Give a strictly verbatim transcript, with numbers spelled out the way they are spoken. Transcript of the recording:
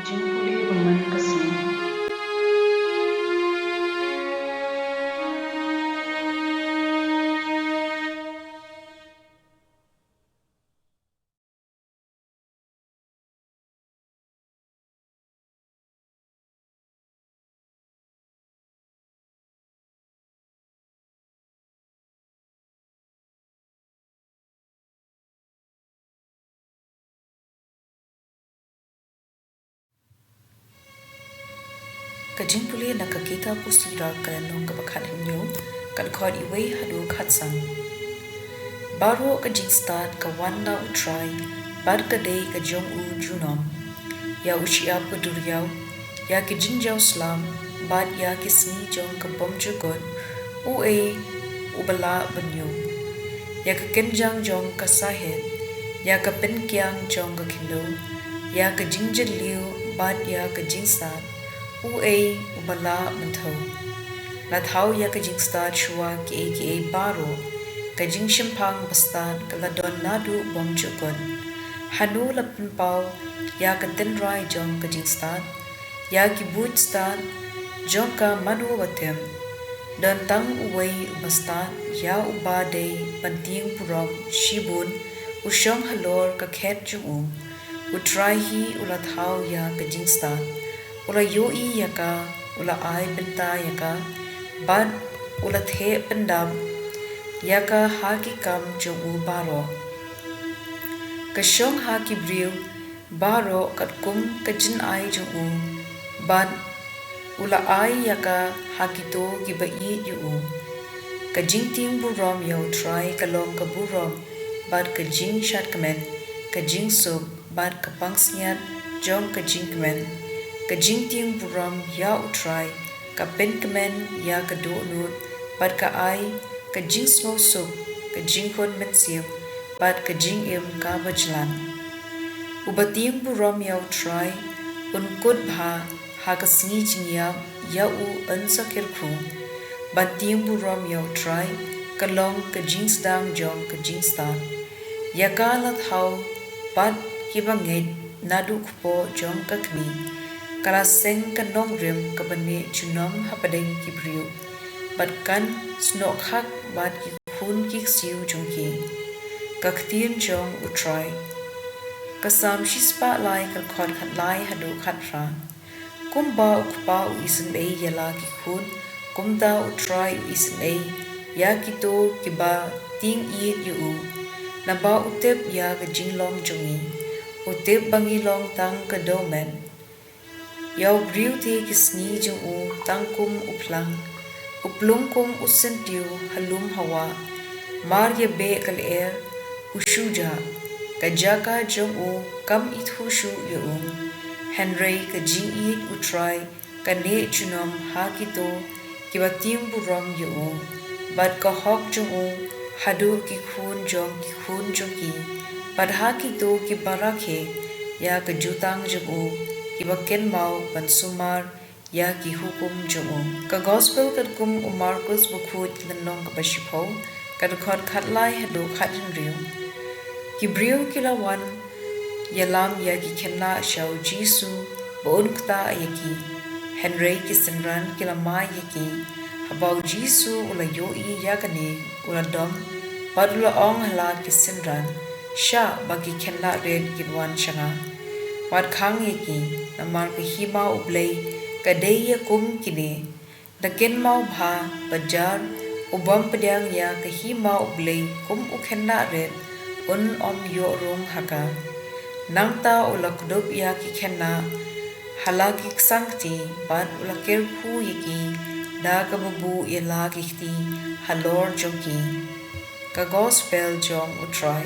Jingpule ba man ka sngi. Ka jingpule na ka kitab u Sirach ka lynnong kaba khathynñiew, ka dkhot iwei haduh khatsan. Baroh ka jingstad ka wan na U Trai, bad ka dei ka jong u junom. Ïa u shyiap ka duriaw, ïa ki jingjaw slap, bad ïa ki sngi jong ka bymjukut, uei uba lah ban ïoh? Ïa ka kynjang jong ka sahit, ïa ka pynkiang jong ka khyndew, ïa ka jingjylliew bad ïa ka jingstad, uei uba lah ban thew? La thaw ïa ka jingstad shuwa kiei kiei baroh, ka jingshemphang bastad ka la don naduh bymjukut. Hano la pynpaw ïa ka tynrai jong ka jingstad? Ïa ki buit stad jong ka mano ba tip? Don tang uwei uba stad, ïa uba dei ban tieng burom shibun, u shong halor ka khet jong u. U Trai hi u la thaw ïa ka jingstad. U la ïohi ïa ka, u la ai bynta ïa ka, bad u la theh pyndap ïa ka ha ki kam jong u baroh. Ka shong ha ki briew baroh katkum ka jingai jong u, bad u la ai ïa ka ha kito kiba ïeit ïa u. Ka jingtieng burom ïa U Trai ka long ka burom, bad ka jingshad kmen, ka jingsuk, bad ka pansngiat jong ka jingkmen. Ka jingtieng burom ïa U Trai ka pynkmen ïa ka dohnud, bad ka ai ka jingsngewsuk, ka jingkhun mynsiem, bad ka jingim kaba jlan. Uba tieng burom ïa U Trai un kut bha, ha ka sngi jingïap ïa u yn sa kyrkhu. Ban tieng burom ïa U Trai ka long ka jingsdang jong ka jingstad. Ïa ka la thaw pat kiba ngeit naduh kpoh jong ka kmie. Ka la seng ka nongrim kaba neh junom hapdeng ki briew, bad kan snoh khak bad ki khun ki ksiew jong ki. Ka ktien jong U Trai. Ka Salm shispah lai, ka dkhot khatlai haduh khatphra. Kumba u kpa u isynei ïa la ki khun, kumta U Trai u isynei ïa kito kiba tieng ïeit ïa u. Naba u tip ïa ka jinglong jong ngi, u tip ba ngi long tang ka dewmet. Ïa u briew te ki sngi jong u tang kum u phlang, u plung kum u syntiew ha lum ha wah. Mar ïa beh ka lyer u shu jah, ka jaka jong u kam ithuh shuh ïa u. Hynrei ka jingïeit U Trai ka neh junom ha kito kiba tieng burom ïa u, bad ka hok jong u haduh ki khun jong ki khun jong ki, bad ha kito kiba rakhe ïa ka jutang jong u, kiba kynmaw ban sumar ïa ki hukum jong u. Ka Gospel katkum u Markus bakhuid, lynnong kaba shiphew, ka dkhot khatlai haduh khathynriew. Ki briew ki la wan ïalam ïa ki khynnah sha U Jisu ba un ktah ïa ki. Hynrei ki synran ki la mai ïa ki. Haba U Jisu u la ïohi ïa kane, u la dom, bad u la ong ha la ki synran, "Shah ba ki khynnah rit kin wan sha nga. Wat khang ïa ki, namar ka hima U Blei ka dei ïa kum kine." Da kynmaw bha ba jar u bym pdiang ïa ka hima U Blei kum u khynnah rit un ym ïoh rung ha ka. Nangta u la kdup ïa ki khynnah ha la ki ksang kti, bad u la kyrkhu ïa ki da kaba buh ïa la ki kti halor jong ki. Ka Gospel jong U Trai.